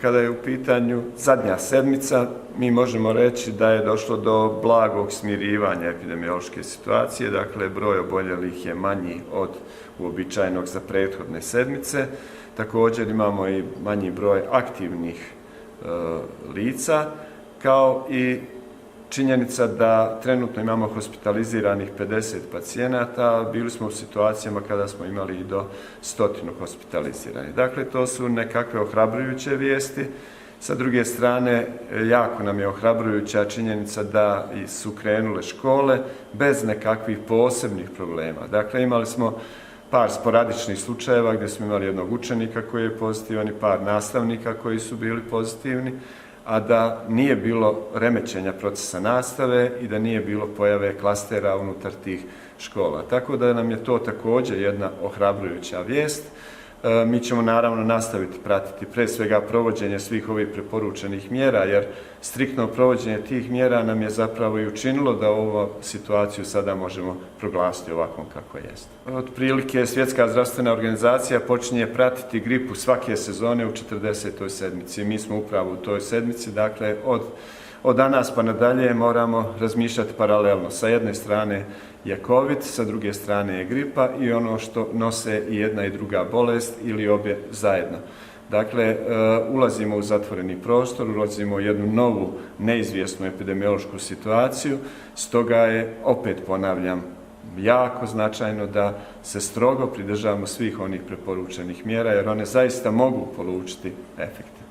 Kada je u pitanju zadnja sedmica, mi možemo reći da je došlo do blagog smirivanja epidemiološke situacije, dakle broj oboljelih je manji od uobičajenog za prethodne sedmice. Također imamo i manji broj aktivnih lica, kao i činjenica da trenutno imamo hospitaliziranih 50 pacijenata, bili smo u situacijama kada smo imali i do 100 hospitaliziranih. Dakle, to su nekakve ohrabrujuće vijesti. Sa druge strane, jako nam je ohrabrujuća činjenica da su krenule škole bez nekakvih posebnih problema. Dakle, imali smo par sporadičnih slučajeva gdje smo imali jednog učenika koji je pozitivan i par nastavnika koji su bili pozitivni, a da nije bilo remećenja procesa nastave i da nije bilo pojave klastera unutar tih škola. Tako da nam je to također jedna ohrabrujuća vijest. Mi ćemo naravno nastaviti pratiti pre svega provođenje svih ovih preporučenih mjera, jer striktno provođenje tih mjera nam je zapravo i učinilo da ovu situaciju sada možemo proglasiti ovakvom kako jest. Otprilike Svjetska zdravstvena organizacija počinje pratiti gripu svake sezone u 40. sedmici. Mi smo upravo u toj sedmici, dakle od danas pa nadalje moramo razmišljati paralelno. Sa jedne strane je COVID, sa druge strane je gripa i ono što nose i jedna i druga bolest ili obje zajedno. Dakle, ulazimo u zatvoreni prostor, ulazimo u jednu novu neizvjesnu epidemiološku situaciju, stoga je, opet ponavljam, jako značajno da se strogo pridržavamo svih onih preporučenih mjera, jer one zaista mogu polučiti efekte.